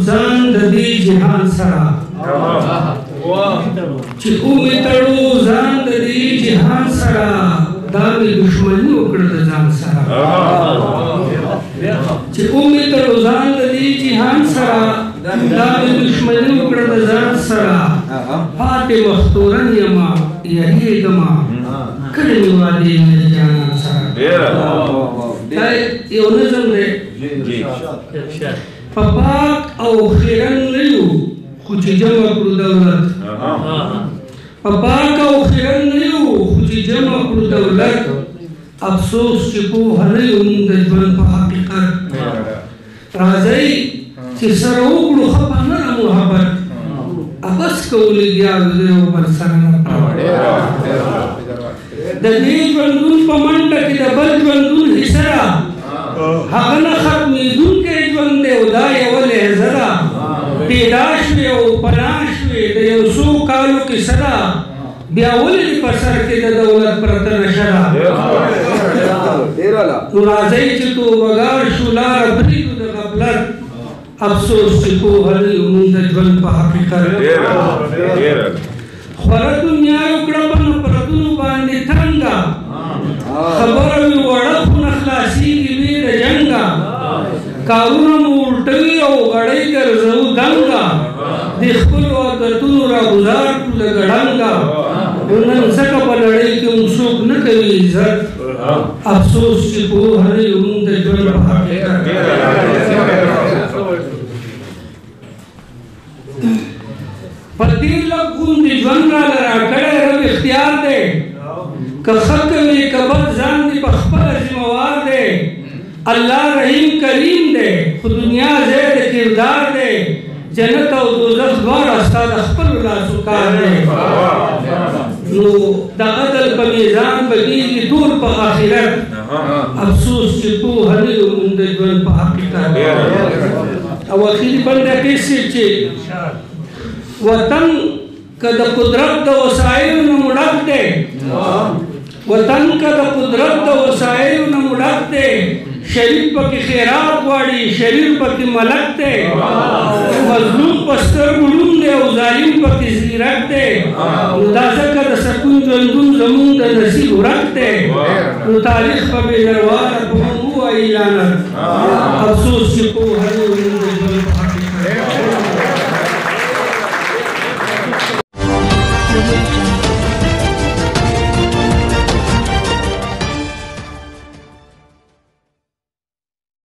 ځان د دې جهان سره، چې ومې تړو ځان د دې جهان سره، دا مې دښمني وکړه د ځان سره. چې ومې تړو ځان د دې جهان سره، دا مې دښمني وکړه د ځان سره. پاتې مختورن یمه یریږمه، کړې مې وعدې له جانان سره. دا یو نظم دی. په پاک او خیرن نه یو خو چې جمع کړو دولت، په پاک او خیرن نه یو خو چې جمع کړو دولت، افسوس چې پوهه نه یو موږ د ژوند په حقیقت. راځئ چې سره وکړو ښه په نره محبت، عبث کوو لګیا یو د یو بل سره نفرت. د دې ژوندون په منډه کې د بل ژوندون حصه ده، هغه نه ختمېدونکی ژوند دی او دا یوه لحظه ده. پیدا شوې او پناه شوې د یو څو کالو کیسه ده، بیا ولې دې په سر کې د دولت پرته نشه ده؟ نو راځئ چې توبهګار شو، لاره پرېږدو د غفلت، افسوس چې پوهه نه یو موږ د ژوند په حقیقت. خوره دنیا یې وکړه په نفرتونو باندې تنګه، خبره مې وړه خو نه خلاصېږي بې د جنګه، کارونه مو الټوي او غړۍ ګرځوو دنګه، د خپلو عادتونو را ګوزار کړو د ګړنګه. نو نن ځکه په نړۍ کې موږ څوک نه کوي عزت، افسوس چې پوهه نه یو موږ د ژوند په حقیقت. په دې لږ غوندې ژوند راله راکړی رب اختیار دی، که ښه کوې که بد ځان دې په خپله ذمهوار دی. الله رحیم کریم دی خو دنیا ځای د کردار دی، جنت او دوزخ دواړه ستا د خپلو لاسو کار دی. نو د عدل په میزان به کېږي ټول په آخرت، افسوس چې پوهه نه یو موږ د ژوند په حقیقت. او اخري بند قیس چې وطن که د قدرت د وسایلو نه مو ډک دی، وطن که د قدرت د وسایلو نه مو ډک دی، شریف پکې خیرات غواړي، شریر پکې ملک دی، مظلوم په سترګو ړوند دی او ظالم پکې ځیرک دی. نو دا ځکه د سکون ژوندون زمونږ د نصیب ورک دی. نو تاریخ به بې درواغه په موږ ووایي لعنت، افسوس چې پوه